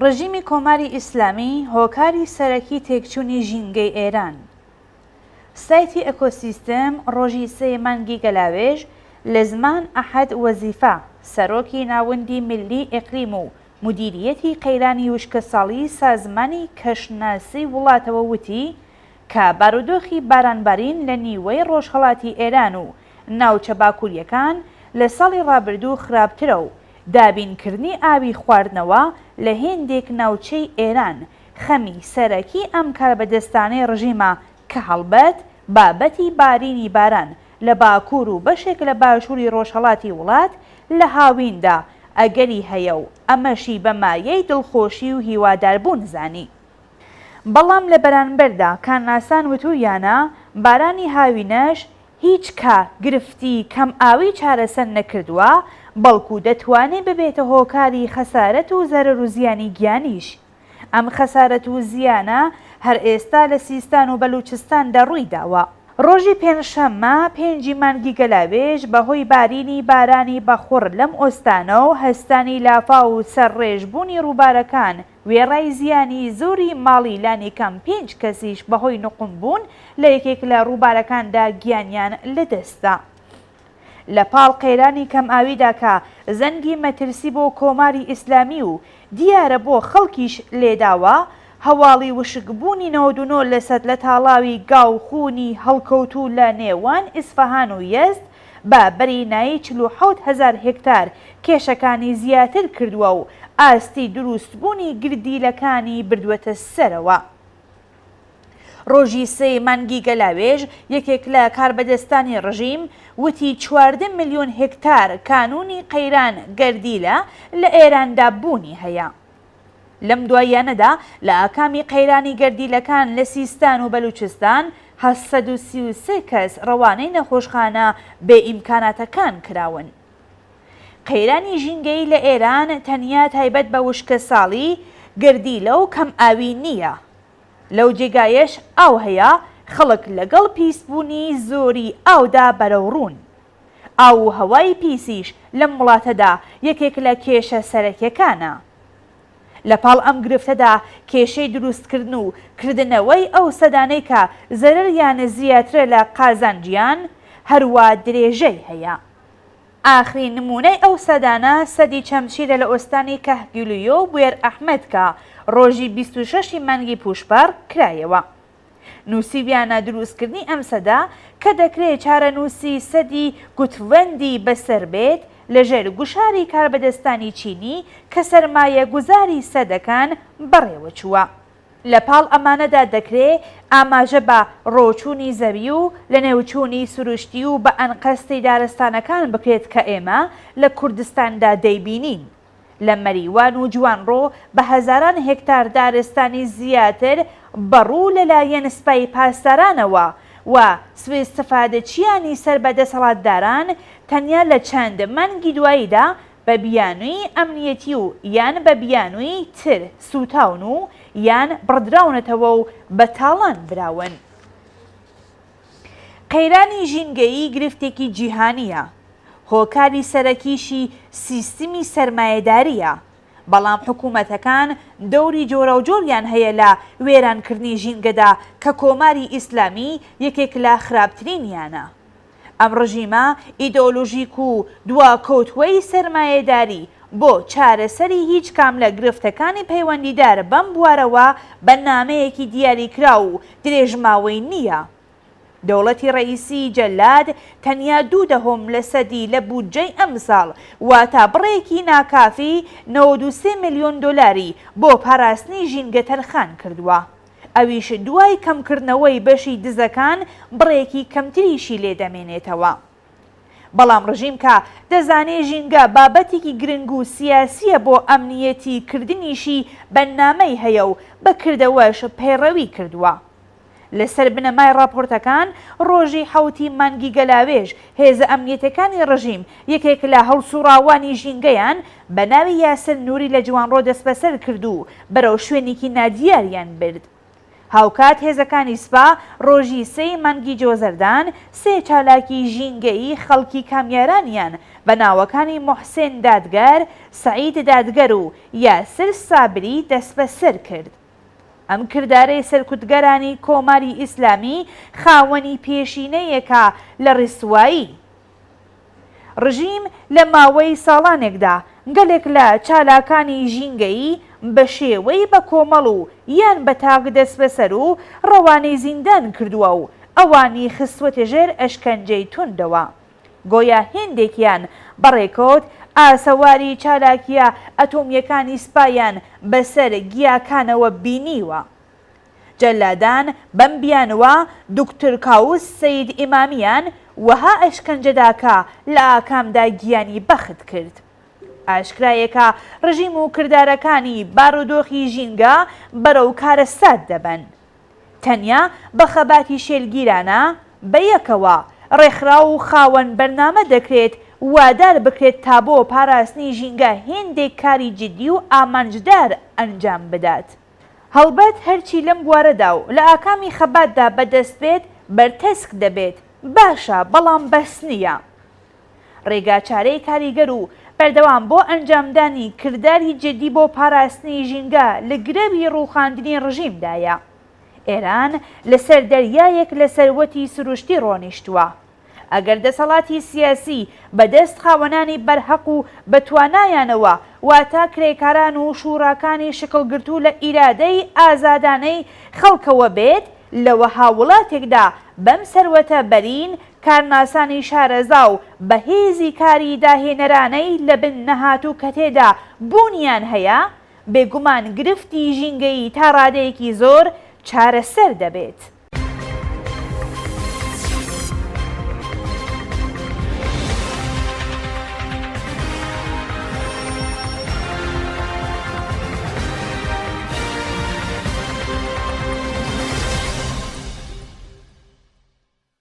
ڕژیمی کۆماری ئیسلامی هۆکاری سەرەکی تێکچوونی ژینگەی ئێران. سایتی ئەکۆسیستم ڕۆژی سێ مانگی گەلاوێژ لە زمان ئەحەد وەزیفە، سەرۆکی ناوەندی میللی ئیقلیم و مودیریەتی قەیرانی وشکەساڵی سازمانی کەشناسی وڵاتەوە وتی کە بارودۆخی بارانبارین لە نیوەی ڕۆژهەڵاتی ئێران و ناوچە باکوورییەکان لە ساڵی ڕابردوو خراپترە و دابینکردنی ئاوی خواردنەوە لە هێندێک ناوچەی ئێران خەمی سەرەکی ئەم کاربەدەستانەی ڕژیمە کە هەڵبەت بابەتی بارینی باران لە باکوور و بەشێک لە باشووری ڕۆژهەڵاتی وڵات لە هاویندا ئەگەری هەیە و ئەمەشی بە مایەی دڵخۆشی و هیواداربوون زانی. بەڵام لە بەرانبەردا کانناسان وتوویانە بارانی هاوینەش هیچ کا گرفتی کەم ئاوی چارەسەر نەکردووە، بەڵکو دەتوانێ ببێتە هۆکاری خەسارەت و زەرەر و زیانی گیانیش. ئەم خەسارەت و زیانە هەر ئێستا لە سیستان و بەلوچستاندا ڕووی داوە. ڕۆژی پێنجشەممە پێنجی مانگی گەلاوێژ بە هۆی بارینی بارانی بەخوڕ لەم ئۆستانە و هەستانی لافاو و سەرڕێژ بوونی ڕووبارەکان وێڕای زیانی زۆری ماڵی لانیکەم پێنج کەسیش بەهۆی نوقمبوون لە یەکێک لە ڕووبارەکاندا گیانیان لەدەستدا. لە پاڵ قەیرانی کەمئاویدا کە زەنگی مەترسی بۆ کۆماری ئیسلامی و دیارە بۆ خەڵکیش لێداوە، هەواڵی وشکبوونی 99 لەسەد لە تاڵاوی گاوخوونی هەڵکەوتوو لە نێوان ئیسفەهان و یەزد بە بەرینایی 47 هەزار هێکتار کێشەکانی زیاتر کردووە و ئاستی دروستبوونی گردیلەکانی بردووەتە سەرەوە. ڕۆژی سێی مانگی گەلاوێژ یەکێک لە کاربەدەستانی ڕژیم وتی 14 ملیۆن هێکتار کانوونی قەیران گەردیلە لە ئێراندا بوونی هەیە. لەم دواییانەدا لە ئاکامی قەیرانی گەردیلەکان لە سیستان و بەلوچستان 833 کەس ڕەوانەی نەخۆشخانە بێ ئیمکاناتەکان کراون. قەیرانی ژینگەیی لە ئێران تەنیا تایبەت بە وشکەساڵی، گەردیلە و کەمئاوی نییە. لەو جێگایەش ئاو هەیە، خەڵک لەگەڵ پیسبوونی زۆری ئاودا بەرەوڕوون. ئاو و هەوای پیسیش لەم وڵاتەدا یەکێک لە کێشە سەرەکیەکانە. لە پاڵ ئەم گرفتەدا کێشەی دروستکردن و کردنەوەی ئەو سەدانەی کە زەرەریان زیاترە لە قازانجیان هەروا درێژەی هەیە. ئاخرین نموونەی ئەو سەدانە سەدی چەمچیرە لە ئۆستانی کەهگیلویۆ و بوێر ئەحمەد کە ڕۆژی 26 ی مانگی پووشپەڕ کرایەوە. نووسیویانە دروستکردنی ئەم سەدە کە دەکرێ چارەنووسی سەدی گوتڤەندی بەسەر بێت لەژێر گوشاری کاربەدەستانی چینی کە سەرمایەگوزاری سەدەکان بەڕێوەچووە. لە پاڵ ئەمانەدا دەکرێ ئاماژە بە ڕۆچوونی زەوی و لەنێوچوونی سروشتی و بە ئەنقەستی دارستانەکان بکرێت کە ئێمە لە کوردستاندا دەیبینین. لە مەریوان و جوانڕۆ بە هەزاران هێکتار دارستانی زیاتر بەڕوو لەلایەن سپای پاسدارانەوە و سوێستفادەچییانی سەر بە دەسەڵاتداران تەنیا لە چەند مانگی دواییدا بە بیانووی ئەمنیەتی و یان بە بیانووی تر سووتاون و یان بڕدراونەتەوە و بە تاڵان براون. قەیرانی ژینگەیی گرفتێکی جیهانییە، هۆکاری سەرەکیشی سیستمی سەرمایەدارییە، بەڵام حکوومەتەکان دەوری جۆراوجۆریان هەیە لە وێرانکردنی ژینگەدا کە کۆماری ئیسلامی یەکێک لە خراپترینیانە. ئەم ڕژیمە ئیدۆلۆژیک و دواکەوتووەی سەرمایەداری بۆ چارەسەری هیچ کام لە گرفتەکانی پەیوەندیدار بەم بوارەوە بەرنامەیەکی دیاریکراو و درێژماوەی نییە. دەوڵەتی ڕەئیسیی جەلاد تەنیا دوو دەهۆم لە سەدی لە بودجەی ئەمساڵ واتە بڕێکی ناکافی 93 ملیۆن دۆلاری بۆ پاراستنی ژینگە تەرخان کردووە. ئەویش دوای کەمکردنەوەی بەشی دزەکان بڕێکی کەمتریشی لێ دەمێنێتەوە. بەڵام ڕژیم کە دەزانێ ژینگە بابەتێکی گرنگ و سیاسییە بۆ ئەمنیەتی کردنیشی بەرنامەی هەیە و بە کردەوەش پەیڕەوی کردووە. لەسەر بنەمای ڕاپۆرتەکان ڕۆژی حەوتی مانگی گەلاوێژ هێزە ئەمنیەتەکانی ڕژیم یەکێک لە هەڵسوڕاوانی ژینگەیان بە ناوی یاسر نوری لە جوانڕۆ دەستبەسەر کرد و بەرەو شوێنێکی نادیاریان برد. هاوکات هێزەکانی سپا ڕۆژی سێی مانگی جۆزەردان سێ چالاکی ژینگەیی خەڵکی کامیارانیان بە ناوەکانی موحسێن دادگەر، سەعید دادگەر و یاسر سابری دەسبەسەر کرد. ئەم کردارەی سەرکوتگەرانی کۆماری ئیسلامی خاوەنی پێشینەیەکە لە ڕیسوایی. ڕژیم لە ماوەی ساڵانێکدا گەلێک لە چالاکانی ژینگەیی بە شێوەی بە کۆمەڵ و یان بە تاک دەسبەسەر و ڕەوانەی زیندان کردووە و ئەوانی خستووەتە ژێر ئەشکەنجەی توندەوە. گۆیا هێندێکیان بە ڕێکەوت ئاسەواری چالاکییە ئەتۆمییەکانی سپایان بەسەر گیاکانەوە بینیوە. جەلادان بەم بیانووە دوکتور کاووس سەید ئیمامیان وەها ئەشکەنجە دا کە لە ئاکامدا گیانی بەخت کرد. ئاشکرایە کە ڕژیم و کردارەکانی بارودۆخی ژینگە بەرەو کارەسات دەبەن. تەنیا بە خەباتی شێلگیرانە، بە یەکەوە، ڕێکخراو و خاوەن بەرنامە دەکرێت وادار بکرێت تا بۆ پاراستنی ژینگە هێندێک کاری جیدی و ئامانجدار ئەنجام بدات. هەڵبەت هەرچی لەم بوارەدا و لە ئاکامی خەباتدا بەدەست بێت بەرتەسک دەبێت، باشە، بەڵام بەس نییە. ڕێگاچارەی کاریگەر و بەردەوام بۆ ئەنجامدانی کرداری جدی بۆ پاراستنی ژینگە لە گرەوی ڕووخاندنی ڕژیمدایە. ئێران لەسەر دەریایەک لە سەروەتی سروشتی ڕۆنیشتووە. ئەگەر دەسەڵاتی سیاسی بە دەست خاوەنانی بەرهەق و بەتوانایانەوە واتە کرێکاران و شوڕاکانی شکڵگرتوو لە ئیرادەی ئازادانەی خەڵکەوە بێت، لە وەها وڵاتێکدا بەم سەروەتە بەرین کارناسانی شارەزا و بە هێزی کاری داهێنەرانەی لە بن نەهاتوو کە تێدا بوونیان هەیە، بێگومان گرفتی ژینگەیی تا ڕادەیەکی زۆر چارەسەر دەبێت.